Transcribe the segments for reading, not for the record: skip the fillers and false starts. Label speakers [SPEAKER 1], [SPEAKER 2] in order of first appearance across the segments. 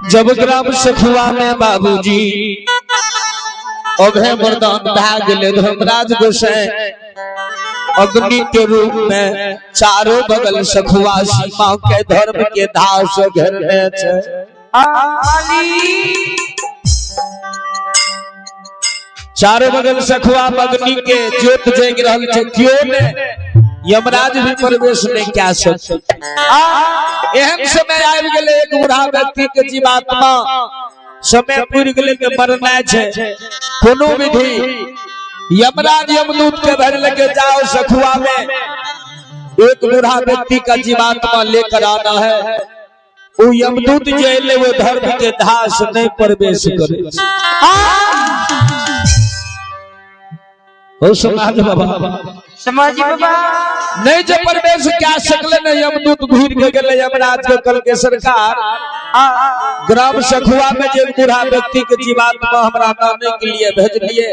[SPEAKER 1] जब ग्राम सखुआ में बाबूजी अभय वरदान भए गेलै, धर्मराज गोसाई अग्नि के रूप में चारों बगल सखुआ सीमा के धर्म के धाव से घेरने छै। चारों बगल सखुआ अग्नि के ज्योत जगि रहल छै, क्यों ने यमराज भी प्रवेश नहीं कए सकते। एहन समय आबि गेलै एक बूढ़ा व्यक्ति के जीवात्मा समय पुरि गेलै के मरनाइ छै। कोनो विधि यमराज यमदूत के भर लेके जाओ सखुआ में एक बूढ़ा व्यक्ति का जीवात्मा लेकर आना है। वो यमदूत जे एलै वो धर्म के धास नहीं प्रवेश करे। हो समाज बाबा,
[SPEAKER 2] समाज बाबा
[SPEAKER 1] नहीं जे प्रवेश क्या सकले ने यमदूत घूर के गेले यमराज के कल के सरकार ग्राम सखुआ में जे बूढ़ा व्यक्ति के जीवात्मा हमरा नाने के लिए भेजलिए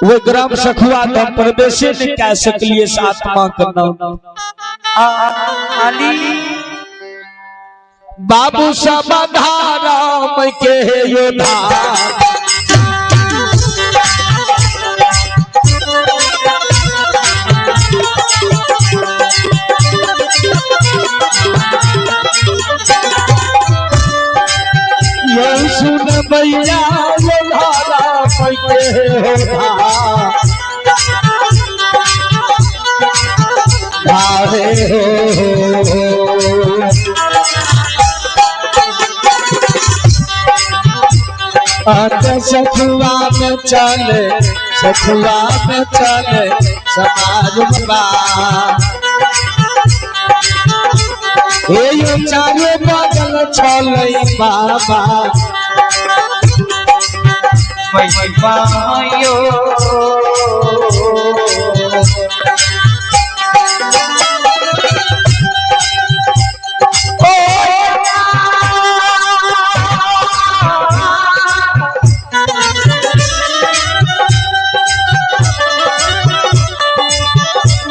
[SPEAKER 1] वो ग्राम सखुआ तो हम प्रवेश नहीं कह सकलिए से आत्मा के नाम। बाबू सब राम के योद्धा यो सुन भैया योद्धा राम के योद्धा धारे हो। अत सखुआ में चले, सखुआ में चले समाज बाबा। हे यो चारो बगल चले बाबा।
[SPEAKER 2] महिमायो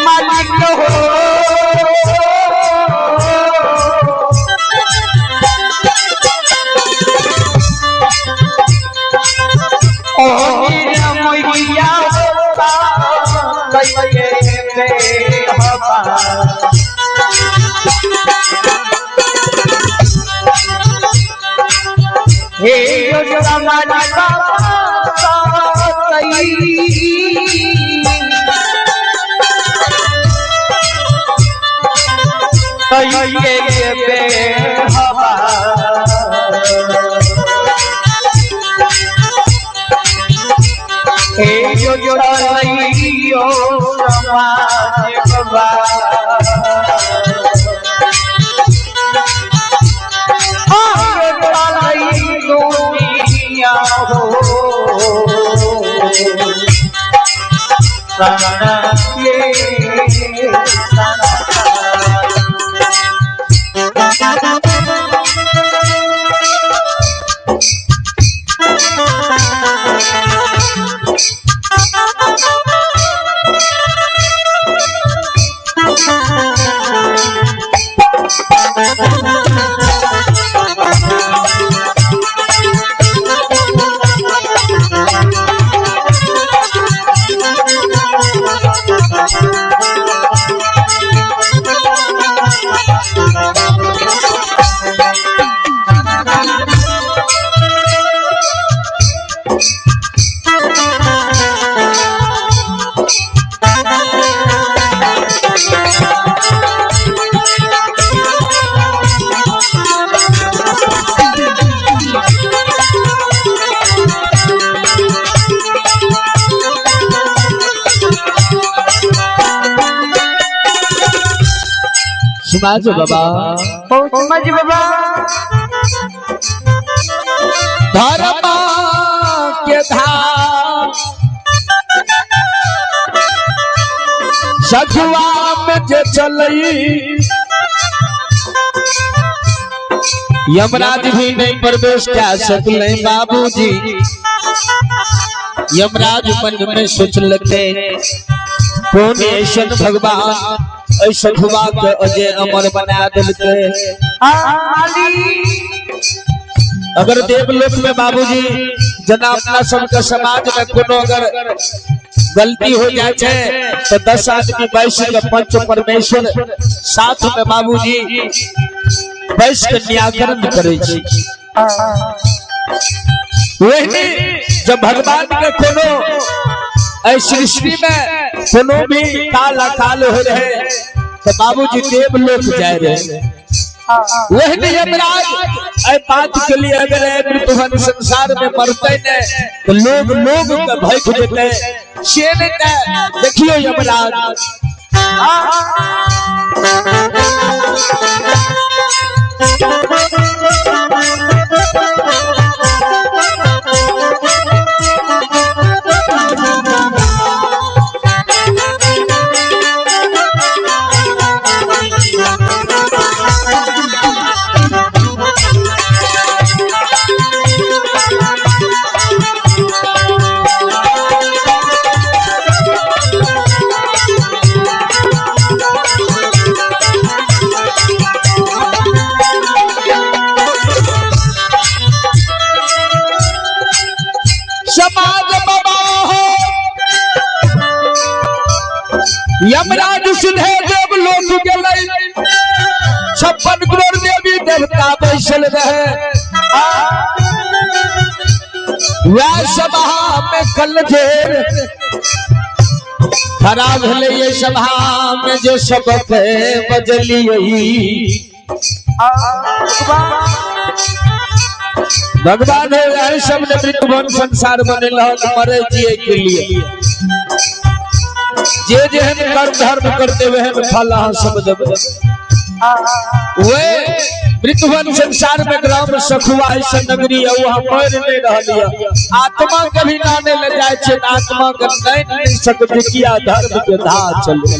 [SPEAKER 2] मालिक हो। ओ मैया हे समाज हे यो समाज बाबा दुनिया हो
[SPEAKER 1] समाज बाबा,
[SPEAKER 2] समाज बाबा।
[SPEAKER 1] धर्म के धाम सखुआ में जे चलई यमराज भी नहीं प्रवेश कर सकले बाबूजी। यमराज मन में सोचलके कौन ऐसन भगवान ऐ सखुआ के अजय अमर बना दिलके। अगर देवलोक में बाबूजी जना अपना सबके समाज में कोनो अगर गलती हो जाए छे तो 10 आदमी बैस के पंच परमेश्वर साथ में बाबूजी बैस के निराकरण करे छी। वही जब भगवान के कोनो ऐ सृष्टि में कोनो भी काल अकाल हो रहे तो बाबूजी देवलोक जाए रहे। वही यमराज ऐ बात के लिए अगर मृत्युभन संसार में मरते ने तो लोग लोग के भय देते से नहीं देखियो यमराज। समाज बाबा हो यमराज सीधे देव लोक गेलै, 56 करोड़ देवी देवता बैसल रहे। वह सभा में कल जेर खड़ा भेलै, ये सभा में जो सबक बजलियै। भगवान है सब ने मृत्युभवन संसार बनेल मरे जिए के लिए। जे जेहन कर्म धर्म करते वहन फल अहाँ सब देबै। वे मृत्युभवन संसार में ग्राम सखुआ ऐसा नगरी है वहां मर नहीं रहल है। आत्मा कभी नाने ले जाए छे, आत्मा के नहीं नहीं सकते किया धर्म के धा चले।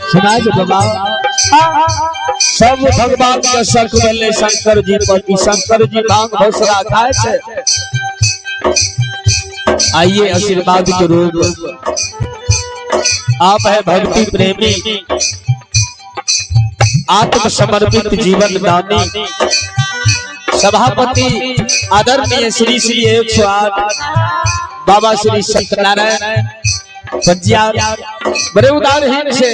[SPEAKER 1] समाज बाबा सब भगवान के शक भेलै शंकर जी पर कि शंकर जी भांग भसरा खाए छे। आइए आशीर्वाद के रूप आप है भक्ति प्रेमी आत्मसमर्पित जीवन दानी सभापति आदरणीय श्री श्री 108 बाबा श्री सत्यनारायण पंजियार बड़े उदारहीन से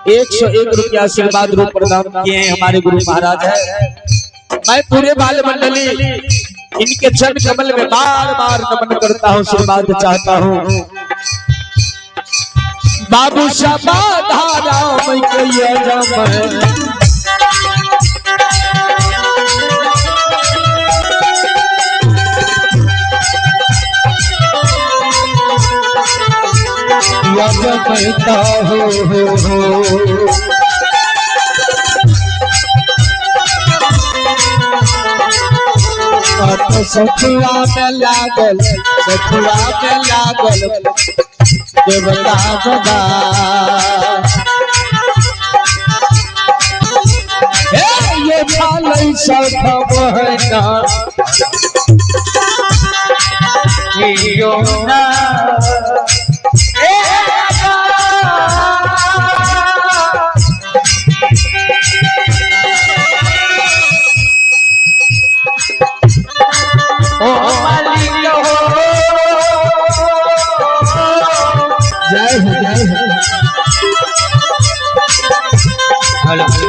[SPEAKER 1] 101 रुपया आशीर्वाद रूप प्रदान किए हैं हमारे गुरु महाराज है। मैं पूरे बाल मंडली इनके चरण कमल में बार बार नमन करता हूँ, आशीर्वाद चाहता हूँ। बाबू राम के कहता हो सखुआ में लागल, सखुआ में लागल देवता बाबा। हे ये फालै सख बहना
[SPEAKER 2] यो ना ओ मालिक हो।
[SPEAKER 1] जय हो, जय हो।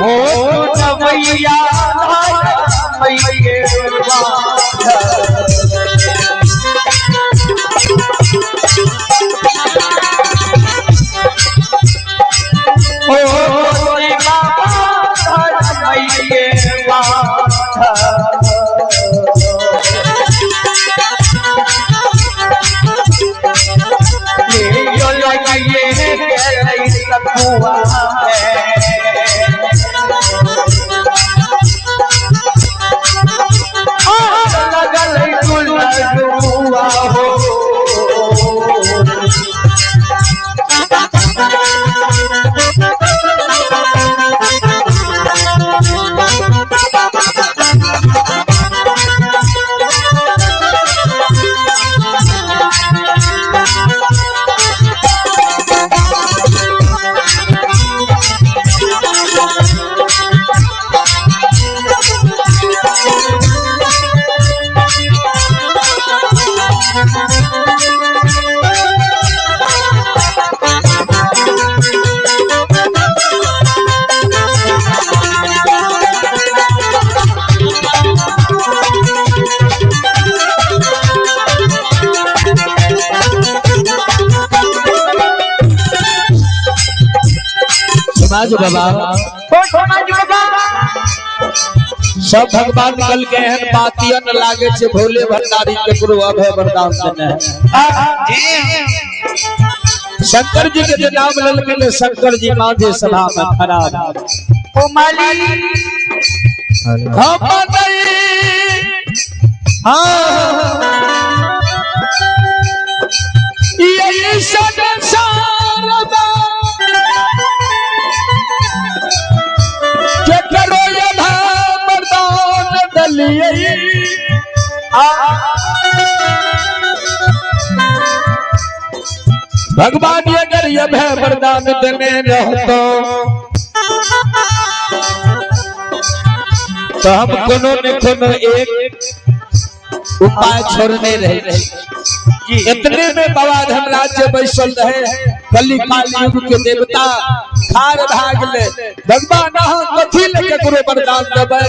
[SPEAKER 2] ओ मैया मैया। ओ बाबा मैया। हो।
[SPEAKER 1] समाज बाबा,
[SPEAKER 2] ओ समाज बाबा,
[SPEAKER 1] सब भगवान कल के एहन बातियन लागे छे भोले भंडारी केकरो अभय वरदान देने है। शंकर जी के जे नाम लेलकै, शंकर जी मांझे सभा में खड़ा
[SPEAKER 2] ओ माली।
[SPEAKER 1] हम नहीं, हाँ, यही संसार के करो यथा वरदान दलिए। भगवान अगर यह वरदान देने रहतो तो हम कोनो ने कोनो एक उपाय छोड़ने रहे। इतने में बाबा धर्मराज जे बैसल रहे, कली काल युग के देवता खार भाग ले। भगवान अहाँ कथी ले केकरो वरदान देबै?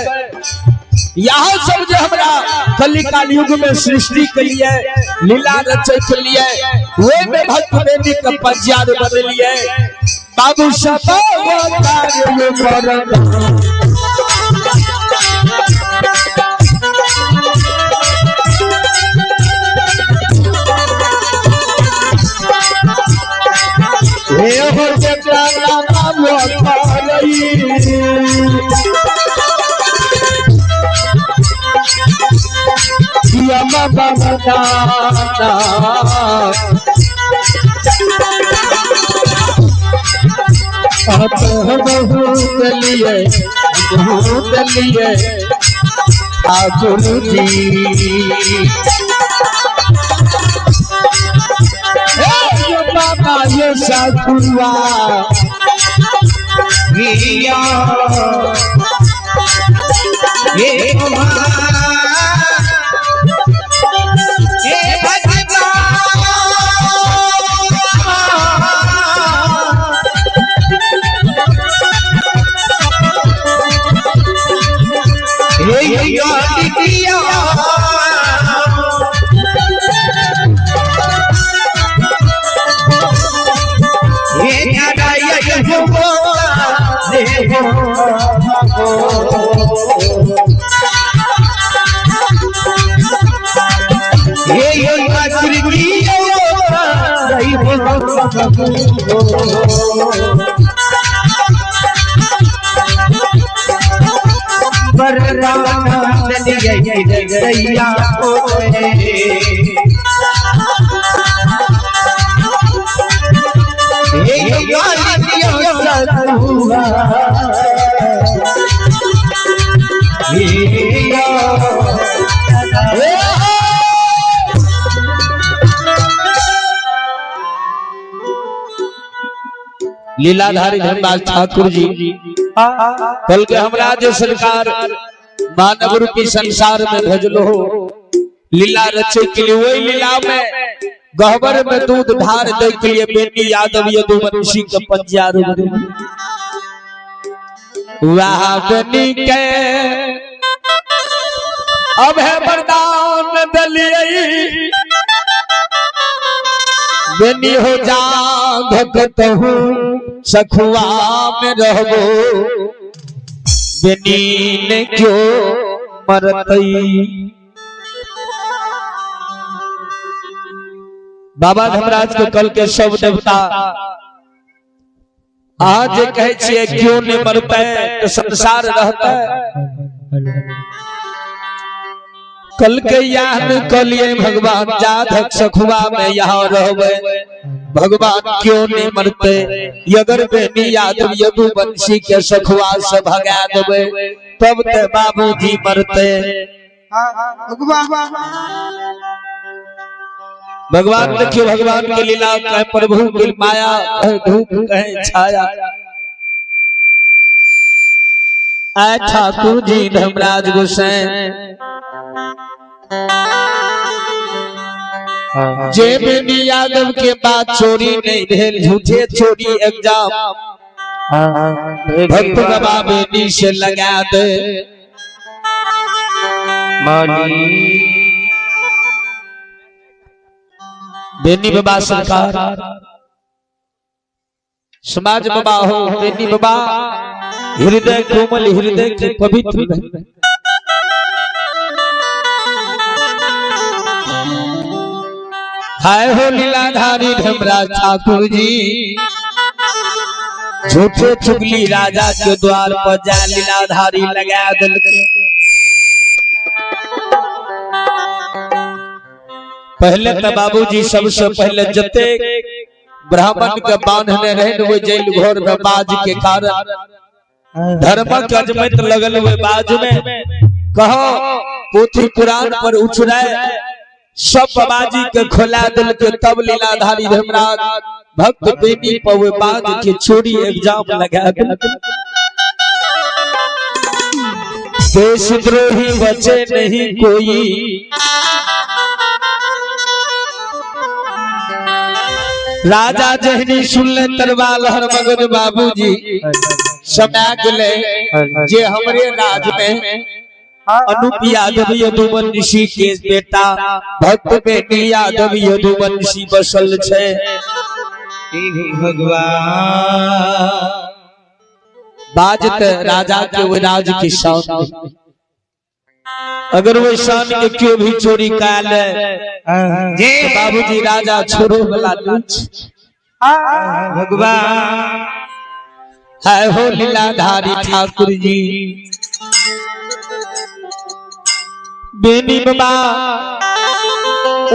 [SPEAKER 1] यहाँ सब जे हमरा कली काल युग में सृष्टि के लिए लीला रचे के लिए वे में भक्त प्रेमी के पंजियार बदलिए। बाबू सब कार्य करत। हे हो जकरा नाम करई यम बमदाना बहुत लिए, बहुत लिए ठाकुर जी। हे यो बाबा ये साधुआ
[SPEAKER 2] हे हे भगवान। हे योगिया। हे नारायण हो रे हो। हे योगिया रे हो। वरदान दिया हे योगिया।
[SPEAKER 1] लीलाधारी धर्मदास ठाकुर जी कल के हमरा जे सरकार मानव रूपी संसार में भेजलो हो लीला रचे के लिए, वही लीला में गहबर में दूध ढार दे के लिए बेटी यादव यदुवंशी के पंजा रूबरू। वाह बेनी के अब है वरदान दलियई, बेनी हो जा भगत हूँ सखुआ में रहबो, बेनी ने क्यों मरतई। बाबा धर्मराज के कल के सब देवता आज कहे छिए क्यों नहीं मरते तो संसार रहता है। कल के यान कलिए भगवान जाधक सखुआ में यहाँ रहबे, भगवान क्यों नहीं मरते। अगर बेनी यादव यदुवंशी के सखुआ से भगा देबे तब ते बाबूजी मरते। भगवान देखियो भगवान के लीला, कहे प्रभु की माया, कहे धूप कहे छाया। आए ठाकुर जी धर्मराज गोसाई जे बेनी यादव के बात चोरी नहीं भेल, झूठे चोरी एग्जाम भक्त बाबा बेनी से लगा दे। बेनी बाबा सरकार समाज बाबा हो, बेनी बाबा हृदय कोमल हृदय के पवित्र। हाय हो लीलाधारी धर्मराज ठाकुर जी, झूठे चुगली राजा के द्वार पर जा लीलाधारी लगा दिल। पहले तो बाबूजी सबसे पहले जते ब्राह्मण के बांधने रहे वो जेल घर में बाज के कारण धर्मक अजमत लगल हुए बाज में कहो पोथी पुराण पर उछड़े सब बाबाजी के खोला दिल के। तब लीलाधारी धर्मराज भक्त बेनी पर वो बाज के छोड़ी एग्जाम लगा दिल। देशद्रोही बचे नहीं कोई, राजा जहनी सुन ले तरवाल हर मगन बाबूजी समय गले जे हमरे राज में अनूप यादव यदुवंशी के बेटा भक्त बेटी यादव यदुवंशी बसल छे।
[SPEAKER 2] भगवान
[SPEAKER 1] बाजत राजा के वो राज की शान, अगर वो शान के क्यों भी चोरी काल
[SPEAKER 2] जे
[SPEAKER 1] बाबूजी राजा छोड़ो वाला नहीं।
[SPEAKER 2] भगवान
[SPEAKER 1] है हो लीलाधारी ठाकुर जी बेनी बाबा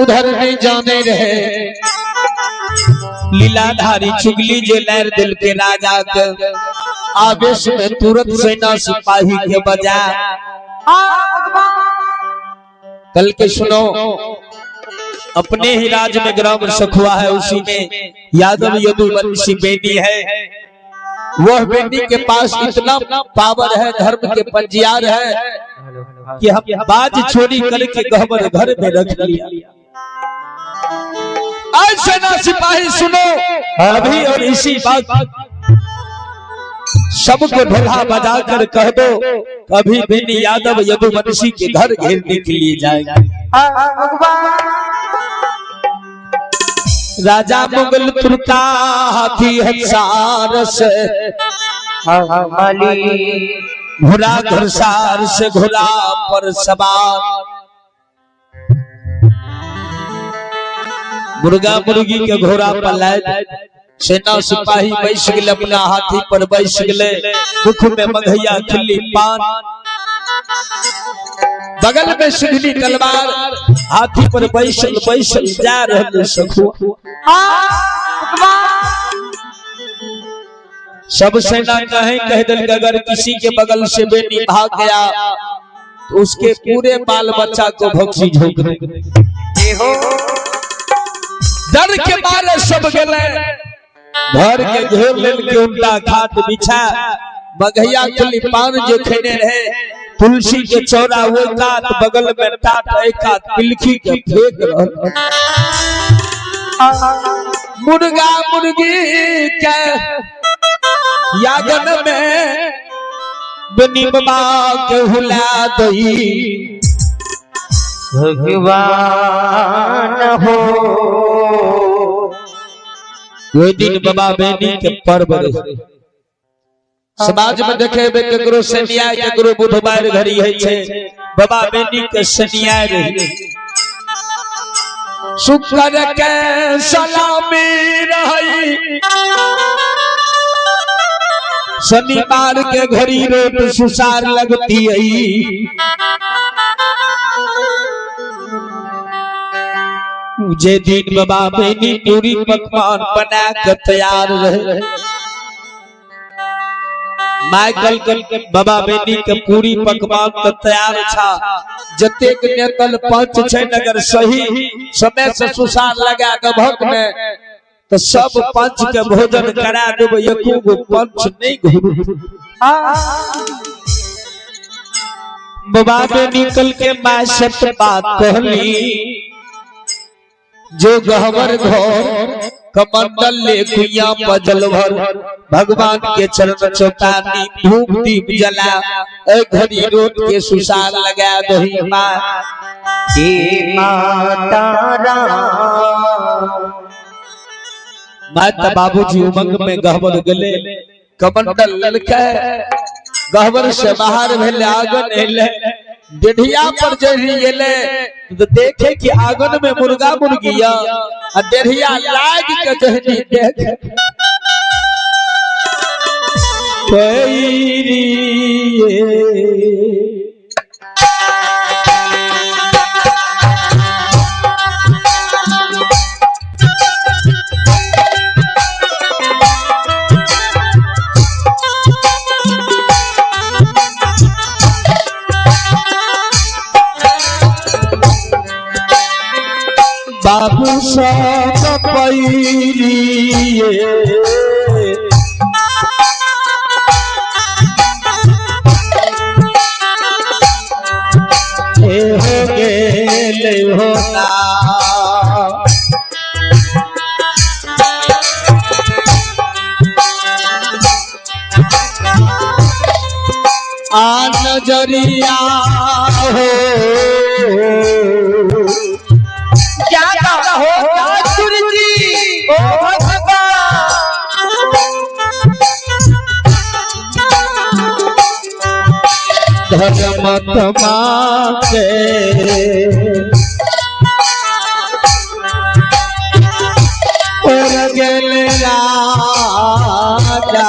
[SPEAKER 1] उधर नहीं जाने रहे, लीलाधारी चुगली जे लहर दिल के राजा के आवेश में तुरंत सेना सिपाही के बजा। कल के सुनो अपने ही राज में ग्राम सखुआ है, उसी में यादव यदुवंशी बेनी है। वह बेनी के पास इतना पावर है, धर्म के पंजियार है कि हम बाज छोड़ी करके गहबर घर में रख लिया। ऐसे ना सिपाही सुनो अभी और इसी बात सबको ढोला बजा कर कह दो कभी बेनी यादव यदुवंशी के घर घेरने के लिए जाएंगे। राजा मुगल तुर्का हाथी हसार से घोड़ा घरसार से घोड़ा पर सवार, मुर्गा मुर्गी के घोड़ा पर लाद सेना सिपाही बैस गए अपना हाथी पर बैस गए। मुख में मघैया खिल्ली पान, बगल में सिंघली तलवार, हाथी पर बैसल बैसल जा रहे सखुआ। सब सेना कहे कह दिल अगर किसी के बगल से बेनी भाग गया तो उसके पूरे बाल बच्चा को भक्षी झोंक दे। डर के मारे सब गले घर के घेर लेल के उल्टा खाट बिछा मघैया खिल्ली पान जो खेने रहे तुलसी के चौरा वो कात बगल में टाट एक कात पिलखी के फेंक रहल। मुर्गा मुर्गी के यागन में बनी बाबा के हुला दई।
[SPEAKER 2] भगवान हो।
[SPEAKER 1] ओहि दिन बाबा बेनी के पर्व रहे। समाज में देखे केकरो शनियाय केकरो बुधवार घड़ी है छे, बाबा बेनी के शनियाय रही। शुक्र के सलामी रही, शनिवार के घड़ी रोट सुसार लगती है। जे दिन बाबा बेनी पूरी पकवान बना के तैयार रहे, माइकल के बाबा बेनी के पूरी पकवान तो तैयार छा। जतेक नेतल पंच छै अगर सही समय से सुसार लगा के भक में तो सब पंच के भोजन करा देबै, एको गो पंच नहीं घुरू। बाबा बेनी कल के my सत्य बात कहली, जो गहवर घर कमंडल ले कुइया पजल भर, भगवान के चरण चौतानी धूप दीप जला, ए घड़ी रोट के सुसार लगा दही माँ।
[SPEAKER 2] हे माता राम।
[SPEAKER 1] माता बाबूजी उमंग में गहवर गले, कमंडल ललके गहवर से बाहर भेले, आंगन एले, डेढ़िया पर जरी गेले तो देखे कि आंगन में मुर्गा मुर्गिया, आ डेढ़िया लाग के जहनी देखे पैरी। बाबू सब पैरिए हो गेले हो ना। आ नजरिया हो
[SPEAKER 2] क्या हो ठाकुर जी ओ भगवान।
[SPEAKER 1] धर्म तमा के और गेल राजा।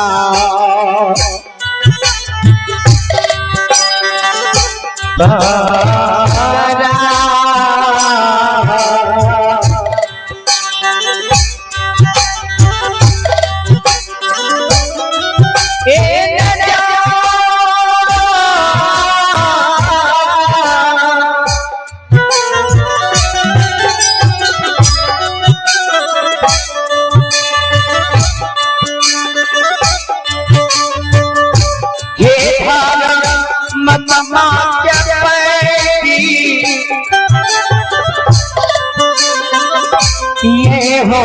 [SPEAKER 2] ये हो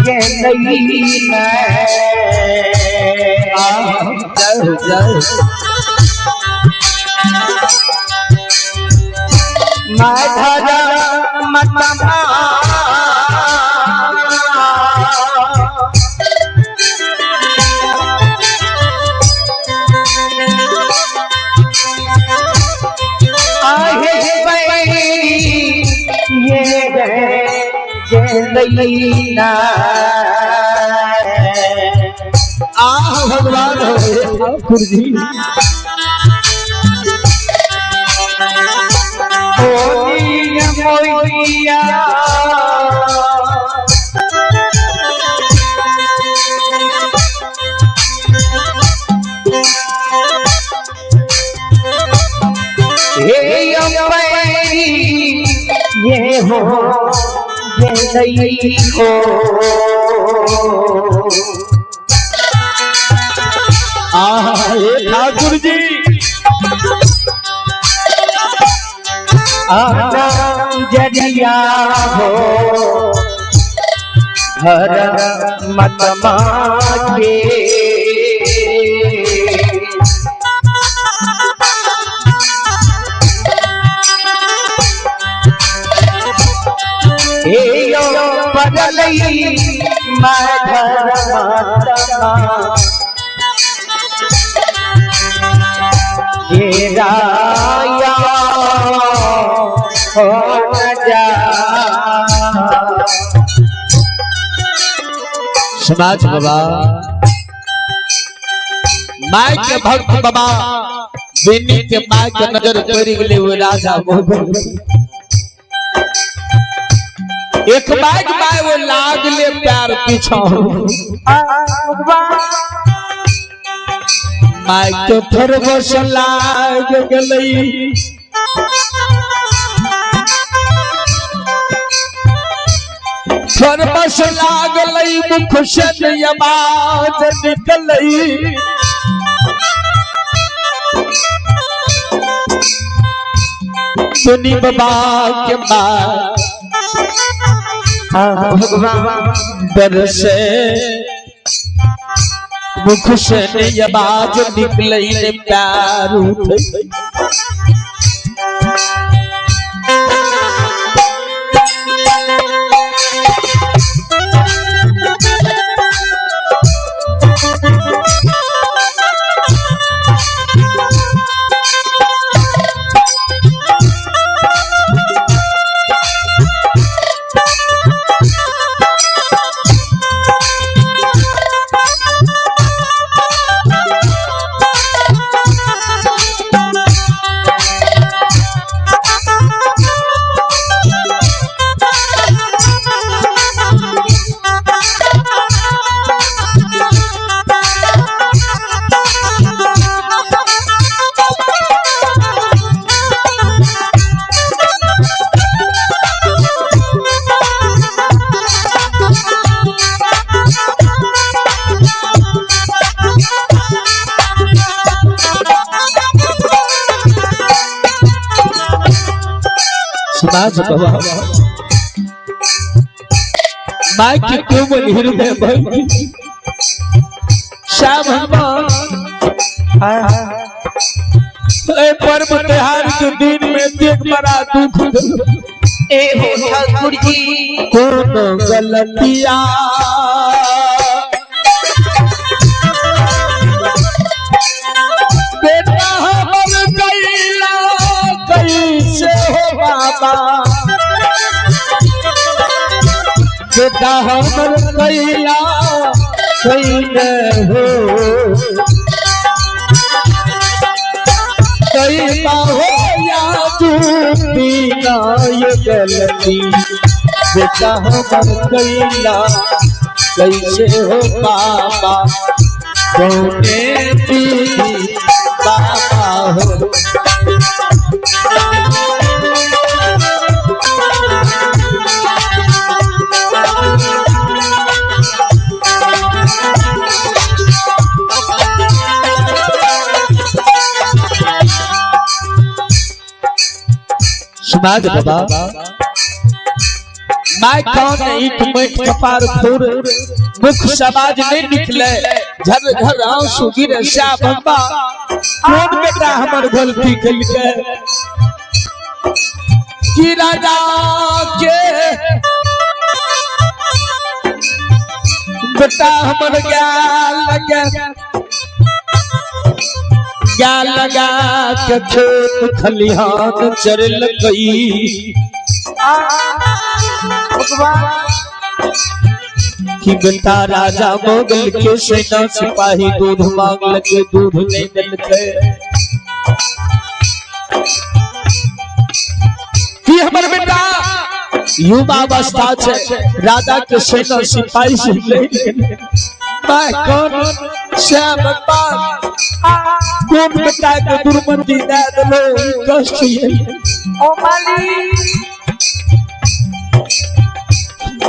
[SPEAKER 2] ये नई मैं।
[SPEAKER 1] जय हो जय हो।
[SPEAKER 2] माधव मतमा आहे बैरी ये गए ना।
[SPEAKER 1] आह भगवान हो ठाकुर जी।
[SPEAKER 2] मोइया हे अम्बरी ये हो ये नई हो।
[SPEAKER 1] आह हे ठाकुर जी।
[SPEAKER 2] आना जरिया हो। हर मतमा के। हे यो परलई मैं धर्मात्मा ये राया हो न जा।
[SPEAKER 1] समाज बाबा my के भक्त बाबा बेनी के my के नजर पड़ गेले वो राजा मोहन। एक बाइक my वो लागले प्यार पीछा my के फरवश लाग गेलई। फरवश लागलई मुख से आवाज निकलई। सुनी बाबा के माँ
[SPEAKER 2] भगवान
[SPEAKER 1] डर से मुख से आवाज निकलई ने प्यार उठई। समाज बाबा my के कोमल हृदय भई श्याम हनुमान ए पर्व त्योहार के दिन में देख बड़ा दुख
[SPEAKER 2] ए हो ठाकुर जी
[SPEAKER 1] कोनो गलतिया बेटा हमर कैला कैसे हो बाबा, बेटा हमर कैला कैले हो कैला हो या झूठी ना ये गलती, बेटा हमर कैला कैसे हो बाबा, कौने दीदी बाबा हो। समाज बाबा my कौन ईट मैट कपार फोड़ मुख समाज नहीं निकले झर झर आंसू गिरे श्याम बाबा कौन बेटा हमर गलती कइलकै कि राजा के बेटा हमर गाल लगे गाल लगा के खेत खलिहान चरल कई कि बेटा राजा मोगल के सेना सिपाही दूध मांग लगे दूध नहीं दिलकै कि हमर बेटा युवा अवस्था छे राजा के सेना सिपाही से ले गेलै। मैं कौन श्याम बाप कौन बेटा के दुर्मति दे देलो कष्ट ये
[SPEAKER 2] ओ माली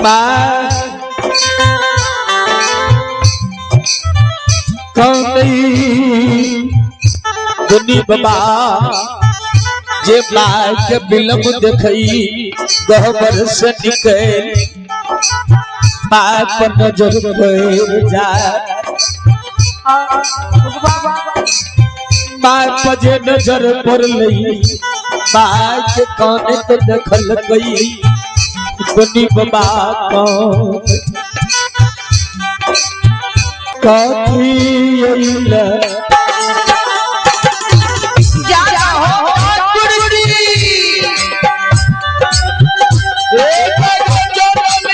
[SPEAKER 1] माँ कौन दुनी बाबा जे माँ के बिलम देखई गहबर से निकल माय पर नजर पड़ जाए। माय पर जे नजर पड़लै, माय के काने तो देखल गई बनी बाबा कौन कथी अइला।
[SPEAKER 2] जा हो ठाकुर जी।
[SPEAKER 1] एक जननी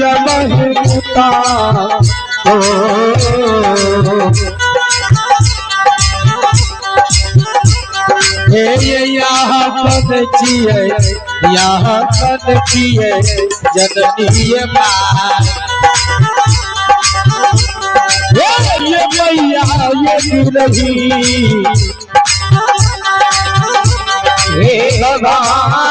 [SPEAKER 1] यमहता हे यहाँ पद चियै, यहाँ पद चियै जननी माँ। हे ये मैया ये रही
[SPEAKER 2] हे भगवान।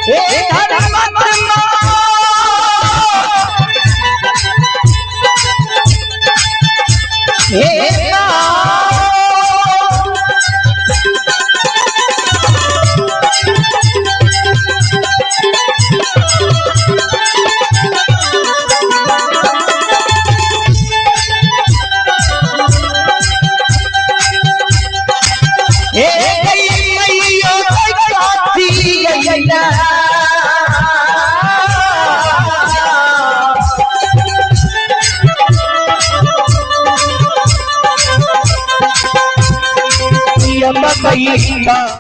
[SPEAKER 2] हे धर्मात्मा। हे माँ। हे मैया काती गैया।
[SPEAKER 1] यम मैया।